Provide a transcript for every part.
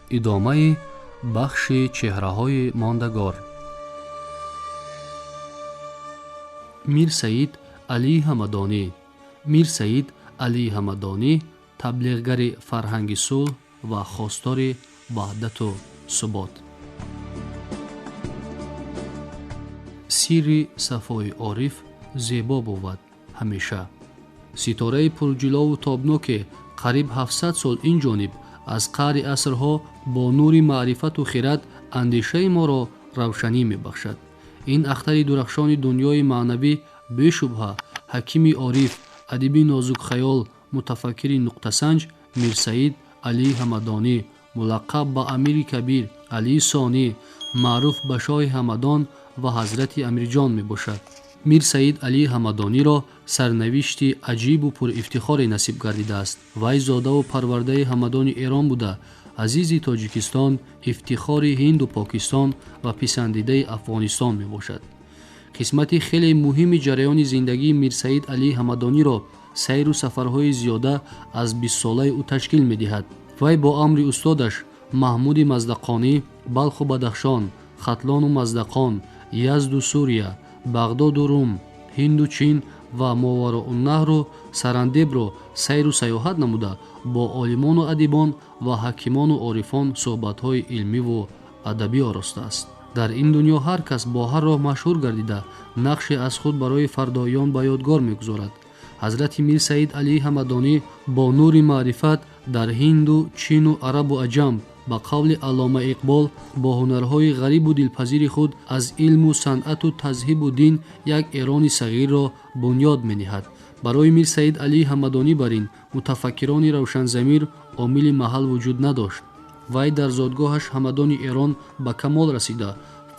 Идомаи бахши чеҳраҳои мондагор. Мир Саид Алии Ҳамадонӣ. Мир Саид Алии Ҳамадонӣ таблиғгари фарҳанги сулҳ ва хостори ваҳдату субот. Сирри сафои ориф зебо бувад ҳамеша. Ситораи пурҷилову тобноке қариб 700 сол ин ҷониб аз қаъри асрҳо бо нури маърифату хирад андешаи моро равшанӣ мебахшад. Ин ахтари дурахшони дунёи маънавӣ бешубҳа ҳакими ориф, адиби нозукхаёл, мутафаккири нуқтасанҷ Мирсаид Алии Ҳамадонӣ, мулаққаб ба Амири Кабир, Алии Сонӣ, маъруф ба шоҳи Ҳамадон ва ҳазрати Амирҷон мебошад. Мир Саид Алии Ҳамадониро сарнавишти аҷибу пурифтихоре насиб гардидааст. Вай зодаву парвардаи Ҳамадони Эрон буда, азизи Тоҷикистон, ифтихори Ҳинду Покистон ва писандидаи Афғонистон мебошад. Қисмати хеле муҳими ҷараёни зиндагии Мирсаид Алии Ҳамадониро сайру сафарҳои зиёда аз 20-солаи ӯ ташкил медиҳад. Вай бо амри устодаш Маҳмуди Маздақонӣ Балху Бадахшон, Хатлону Маздақон, Язду Сурия, Бағдоду Рум, Ҳинду Чин ва Мовароуннаҳру Сарандебро сайру саёҳат намуда, бо олимону адибон ва ҳакимону орифон суҳбатҳои илмиву адабӣ оростааст. Дар ин дунё ҳар кас бо ҳар роҳ машҳур гардида, нақше аз худ барои фардоён ба ёдгор мегузорад. Ҳазрати Мир Саид Алии Ҳамадонӣ бо нури маърифат дар Ҳинду Чину Арабу Аҷам, ба қавли Аллома Иқбол, бо ҳунарҳои ғарибу дилпазири худ аз илму санъату тазҳибу дин як Эрони сағирро бунёд мениҳад. Барои Мир Саид Алии Ҳамадонӣ бар ин мутафаккирони равшанзамир омили маҳал вуҷуд надошт. Вай дар зодгоҳаш Ҳамадони Эрон ба камол расида,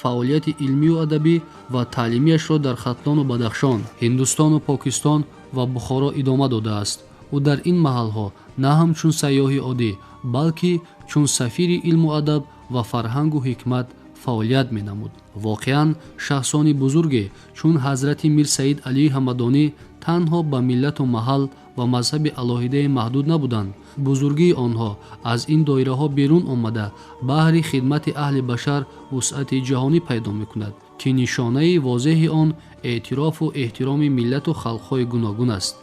фаъолияти илмию адабӣ ва таълимиашро дар Хатлону Бадахшон, Ҳиндустону Покистон ва Бухоро идома додааст. Ӯ дар ин маҳалҳо на ҳамчун сайёҳи оддӣ, балки чун сафири илму адаб ва фарҳангу ҳикмат фаъолият менамуд. Воқеан, шахсони бузурге чун ҳазрати Мир Саид Алии Ҳамадонӣ танҳо ба миллату маҳал ва мазҳаби алоҳидае маҳдуд набуданд. Бузургии онҳо аз ин доираҳо берун омада, баҳри хидмати аҳли башар вусъати ҷаҳонӣ пайдо мекунад, ки нишонаи возеҳи он эътирофу эҳтироми миллату халқҳои гуногун аст.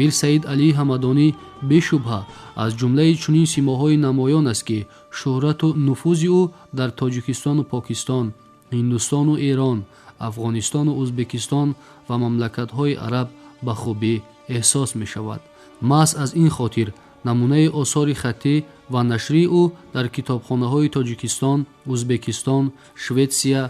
Мир Саид Алии Ҳамадонӣ бешубҳа аз ҷумлаи чунин симоҳои намоён аст, ки шӯҳрату нуфузи ӯ дар Тоҷикистону Покистон, Ҳиндустону Эрон, Афғонистону Ӯзбекистон ва мамлакатҳои араб ба хубӣ эҳсос мешавад. Маҳз аз ин хотир намунаи осори хаттӣ ва нашрии ӯ дар китобхонаҳои Тоҷикистон, Ӯзбекистон, Шветсия,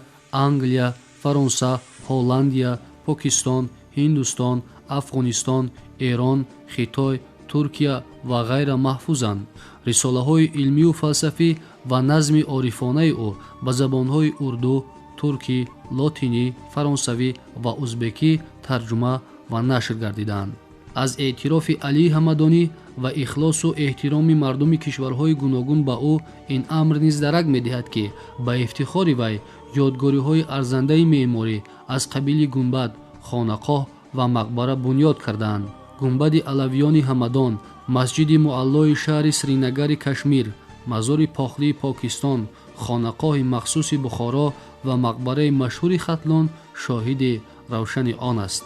Англия, Фаронса, Ҳолландия, Покистон, Ҳиндустон, Афғонистон, Эрон, Хитой, Туркия ва ғайра маҳфузанд. Рисолаҳои илмию фалсафӣ ва назми орифонаи ӯ ба забонҳои урду, туркӣ, лотинӣ, фаронсавӣ ва узбекӣ тарҷума ва нашр гардидаанд. Аз эътирофи Алии Ҳамадонӣ ва ихлосу эҳтироми мардуми кишварҳои гуногун ба ӯ ин амр низ дарак медиҳад, ки ба ифтихори вай ёдгориҳои арзандаи меъморӣ аз қабили гунбад, хонақоҳ ва мақбара бунёд кардаанд. Гунбади Алавиёни Ҳамадон, масҷиди Муаллои шаҳри Сринагари Кашмир, мазори Похлии Покистон, хонақоҳи махсуси Бухоро ва мақбараи машҳури Хатлон шоҳиди равшани он аст.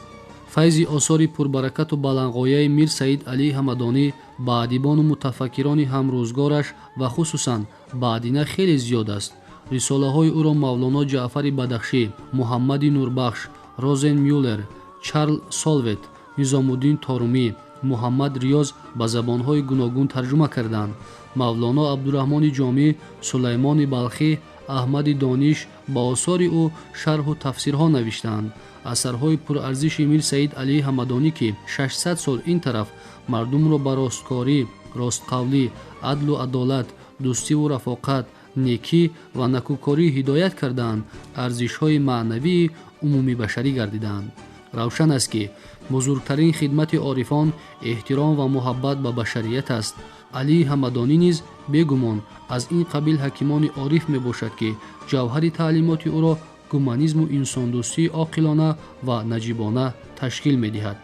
Файзи осори пурбаракату баландғояи Мир Саид Алии Ҳамадонӣ ба адибону мутафаккирони ҳамрӯзгораш ва хусусан баъдина хеле зиёд аст. Рисолаҳои ӯро Мавлоно Ҷаъфари Бадахшӣ, Муҳаммади Нурбахш, Розен Мюллер, Чарл Солвет, Низомуддин Торумӣ, Муҳаммад Риёз ба забонҳои гуногун тарҷума карданд. Мавлоно Абдураҳмони Ҷомӣ, Сулаймони Балхӣ, Аҳмади Дониш ба осори ӯ шарҳу тафсирҳо навиштаанд. Асарҳои пурарзиши Мир Саид Алии Ҳамадонӣ, ки 600 сол ин тараф мардумро ба росткорӣ, ростқавлӣ, адлу адолат, дӯстиву рафоқат, некӣ ва накӯкорӣ ҳидоят кардаанд, арзишҳои маънавии умумибашарӣ гардидаанд. Равшан аст, ки бузургтарин хидмати орифон эҳтиром ва муҳаббат ба башарият аст. Алии Ҳамадонӣ низ бегумон аз ин қабил ҳакимони ориф мебошад, ки ҷавҳари таълимоти ӯро гуманизму инсондӯстии оқилона ва наҷибона ташкил медиҳад.